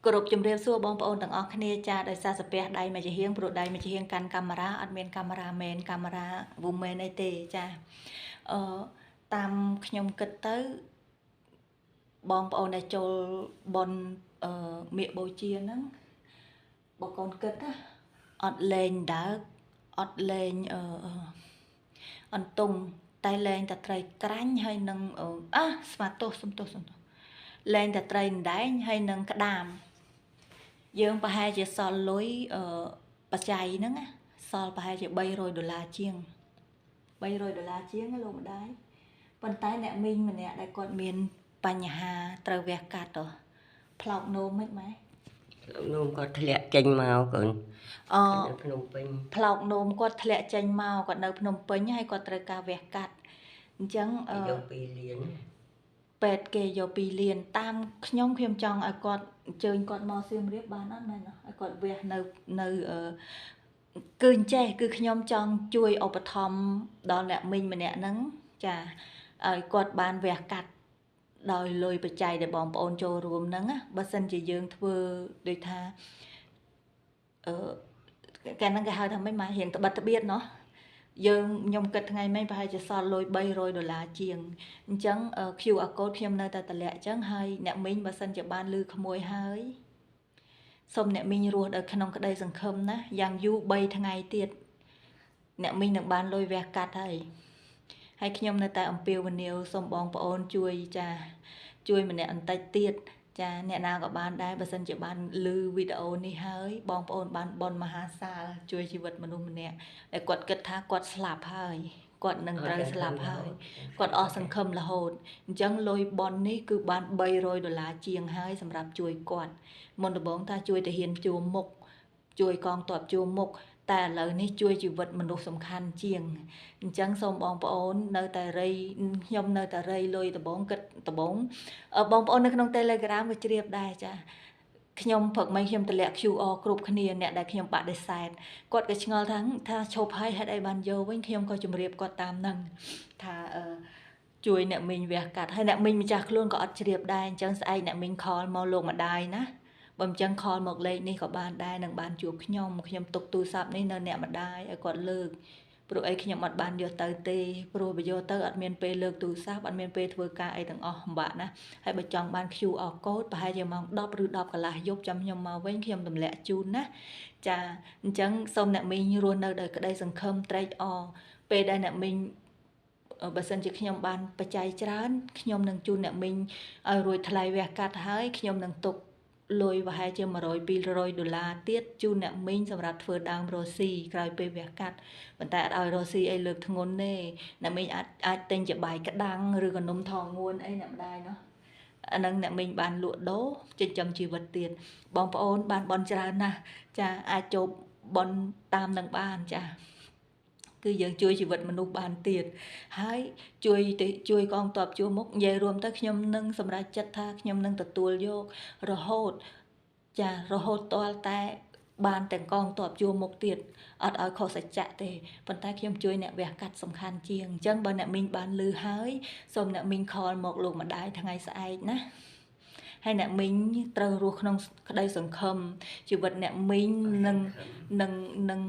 គ្រប់ជំរាបសួរបងប្អូនទាំងអស់គ្នាចាដោយសារសាពះដៃមួយជាហៀងព្រោះដៃមួយជាហៀងកាន់កាមេរ៉ាអត់មានកាមេរ៉ាមែនកាមេរ៉ា woman អីទេចាអឺតាមខ្ញុំគិតទៅបងប្អូនដែលចូលបនអឺមៀកបូជាហ្នឹងបើកូនគិតណាអត់លែងដើកអត់លែងអឺអន្ទង់តែលែងតែត្រីក្រាញ់ហើយនឹងអាស្មាទោសសុំទោសសុំទោសលែងតែត្រីអណ្ដែងហើយនឹងក្តាមយើងប្រហែលជាសល់លុយអឺបច្ច័យហ្នឹងណាសល់ប្រហែលជា300ដុល្លារជាង300ដុល្លារជាងណាលោកម្ដាយប៉ុន្តែអ្នកមីងម្នាក់ដែលគាត់មានបញ្ហាត្រូវវះកាត់ហ៎ផ្លោកនោមមិនម៉ែ នោមគាត់ធ្លាក់ចេញមកកូនអនៅភ្នំពេញផ្លោកនោមគាត់ធ្លាក់ចេញមកគាត់នៅភ្នំពេញហើយគាត់ត្រូវការវះកាត់អញ្ចឹងអឺយក2លានពេទ្យគេយក2លានតាមខ្ញុំខ្ញុំចង់ឲ្យគាត់អញ្ជើញគាត់មកសៀមរាបបានអត់មែនឲ្យគាត់វះនៅនៅគឺអញ្ចេះគឺខ្ញុំចង់ជួយឧបត្ថម្ភដល់អ្នកមីងម្នាក់ហ្នឹងចាឲ្យគាត់បានវះកាត់ដោយលុយបច្ច័យដែលបងប្អូនចូលរួមហ្នឹងណាបើសិនជាយើងធ្វើដូចថាអឺកាលហ្នឹងគេហៅថាម៉េចមករៀងត្បិតត្បៀតណោះយើងខ្ញុំគិតថ្ងៃមិញប្រហែលជាសល់លុយ300ដុល្លារជាងអញ្ចឹង QR code ខ្ញុំនៅតែតម្លាក់អញ្ចឹងហើយអ្នកមីងបើសិនជាបានលឺក្មួយហើយសូមអ្នកមីងរស់ដោយក្នុងក្តីសង្ឃឹមណាយ៉ាងយូរ3ថ្ងៃទៀតអ្នកមីងនឹងបានលុយវះកាត់ហើយហើយខ្ញុំនៅតែអំពាវនាវសូមបងប្អូនជួយចាជួយម្នាក់បន្តិចទៀតចាអ្នកណាក៏បានដែរបើសិនជាបានឮវីដេអូនេះហើយបងប្អូនបានបនមហាសាលជួយជីវិតមនុស្សម្នាក់ដែលគាត់គិតថាគាត់ស្លាប់ហើយគាត់នឹងត្រូវស្លាប់ហើយគាត់អស់សង្ឃឹមរហូតអញ្ចឹងលុយបននេះគឺបាន300ដុល្លារជាងហើយសម្រាប់ជួយគាត់មុនដំបូងថាជួយទាហានជួរមុខជួយកងទ័ពជួរមុខតែឥឡូវនេះជួយជីវិតមនុស្សសំខាន់ជាងអញ្ចឹងសូមបងប្អូននៅតែរៃខ្ញុំនៅតែរៃលុយដំបងគិតដំបងបងប្អូននៅក្នុង Telegram ក៏ជ្រាបដែរចាខ្ញុំព្រឹកមិញខ្ញុំតម្លាក់ QR គ្រប់គ្នាអ្នកដែលខ្ញុំបដិសេធគាត់ក៏ឆ្ងល់ថាថាឈប់ហើយហេតុអីបានយកវិញខ្ញុំក៏ជម្រាបគាត់តាមនឹងថាអឺជួយអ្នកមីងវះកាត់ហើយអ្នកមីងម្ចាស់ខ្លួនក៏អត់ជ្រាបដែរអញ្ចឹងស្អែកអ្នកមីងខលមកលោកម្ដាយណាបើមិនចឹងខលមកលេខនេះក៏បានដែរនឹងបានជួបខ្ញុំខ្ញុំទុកទូរស័ព្ទនេះនៅអ្នកម្ដាយឲ្យគាត់លើកព្រោះអីខ្ញុំអត់បានយកទៅទេព្រោះបើយកទៅអត់មានពេលលើកទូរស័ព្ទអត់មានពេលធ្វើការអីទាំងអស់ពិបាកណាស់ហើយបើចង់បាន QR code ប្រហែលជាម៉ោង10ឬ10កន្លះយប់ចាំខ្ញុំមកវិញខ្ញុំទម្លាក់ជូនណាចាអញ្ចឹងសូមអ្នកមីងរស់នៅដោយក្តីសង្ឃឹមត្រេកអរពេលដែលអ្នកមីងបើសិនជាខ្ញុំបានបច្ច័យច្រើនខ្ញុំនឹងជូនអ្នកមីងឲ្យរួចថ្លៃវះកាត់ហើយខ្ញុំនឹងទុកលុយប្រហែលជា100 200ដុល្លារទៀតជូនអ្នកមីងសម្រាប់ធ្វើដើមរស់ស៊ីក្រោយពេលវះកាត់ប៉ុន្តែអត់ឲ្យរស់ស៊ីអីលើកធ្ងន់ទេអ្នកមីងអាចទិញជាបាយក្តាំងឬក៏នំថងងួនអីអ្នកម្ដាយណោះអានឹងអ្នកមីងបានលក់ដូរចិញ្ចឹមជីវិតទៀតបងប្អូនបានបនច្រើនណាស់ចាអាចចូលបនតាមនឹងបានចាគឺយើងជួយជីវិតមនុស្សបានទៀតហើយជួយទៅជួយកងទ័ពជួរមុខនិយាយរួមទៅខ្ញុំនឹងសម្រេចចិត្តថាខ្ញុំនឹងទទួលយករហូតចារហូតទាល់តែបានទាំងកងទ័ពជួរមុខទៀតអត់ឲ្យខុសសច្ចៈទេប៉ុន្តែខ្ញុំជួយអ្នកវះកាត់សំខាន់ជាងអញ្ចឹងបើអ្នកមីងបានលឺហើយសូមអ្នកមីងខលមកលោកម្ដាយថ្ងៃស្អែកណាហើយអ្នកមីងត្រូវរស់ក្នុងក្តីសង្ឃឹមជីវិតអ្នកមីងនឹងនឹងនឹង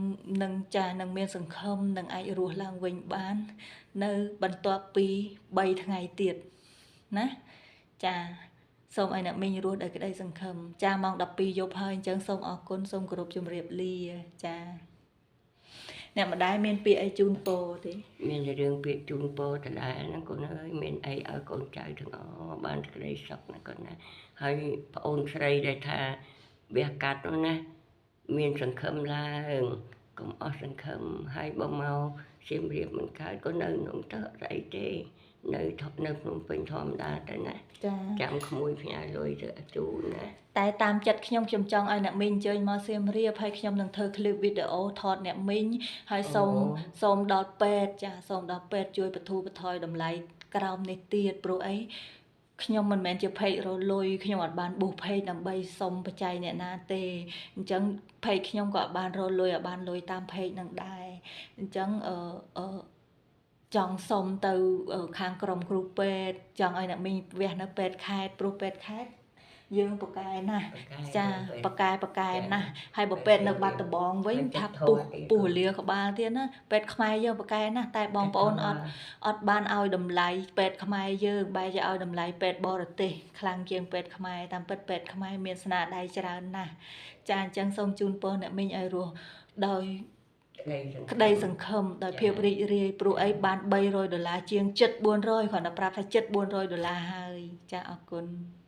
នឹងចានឹងមានសង្ឃឹមនឹងអាចរស់ឡើងវិញបាន នៅបន្ទាប់ពី3ថ្ងៃទៀតណាចាសូមឲ្យអ្នកមីងរស់ដោយក្តីសង្ឃឹមចាម៉ោង12យប់ហើយអញ្ចឹងសូមអរគុណសូមគោរពជម្រាបលាចាអ្នកម្ដាយមានពាក្យអីជូនពរទេមានរឿងពាក្យជូនពរដដែលហ្នឹងកូនអើយមានអីឲ្យកូនចៅទាំងអស់បានក្តីសុខណាកូនណាហើយប្អូនស្រីដែលថាវះកាត់នោះណាមានសង្ឃឹមឡើងកុំអស់សង្ឃឹមហើយបើមកសៀមរាបមិនកើតក៏នៅក្នុងទៅអត់អីទេនៅនៅភ្នំពេញធម្មតាទៅណាចាចាំក្មួយផ្ញើលុយទៅជូនណាតែតាមចិត្តខ្ញុំខ្ញុំចង់ឲ្យអ្នកមីងអញ្ជើញមកសៀមរាបហើយខ្ញុំនឹងធ្វើឃ្លីបវីដេអូថតអ្នកមីងហើយសូមសូមដល់ពេទ្យចាសូមដល់ពេទ្យជួយបន្ធូរបន្ថយតម្លៃក្រោមនេះទៀតព្រោះអីខ្ញុំមិនមែនជា page រលុយខ្ញុំអត់បានប៊ូស page ដើម្បីសុំបច្ច័យអ្នកណាទេអញ្ចឹង page ខ្ញុំក៏អត់បានរលុយអត់បានលុយតាម page នឹងដែរអញ្ចឹងអឺចង់សុំទៅខាងក្រុមគ្រូពេទ្យចង់ឲ្យអ្នកមីងវះនៅពេទ្យខេត្តព្រោះពេទ្យខេត្ត យើងប្រកែណាស់ចា ប្រកែប្រកែណាស់ហើយបើពេទ្យនៅបាត់ដំបងវិញថាពុះពុះលាក្បាលទៀតណាពេទ្យខ្មែរយើងប្រកែណាស់តែបងប្អូនអត់អត់បានឲ្យតម្លៃពេទ្យខ្មែរយើងបែរជាឲ្យតម្លៃពេទ្យបរទេសខ្លាំងជាងពេទ្យខ្មែរតាមពិតពេទ្យខ្មែរមានស្នាដៃច្រើនណាស់ចាអញ្ចឹងសូមជូនពរអ្នកមីងឲ្យរស់ដោយក្តីសង្ឃឹមដោយភាពរីករាយព្រោះអីបាន300ដុល្លារជាងជិត400គ្រាន់តែប្រាប់ថាជិត400ដុល្លារហើយចាអរគុណ។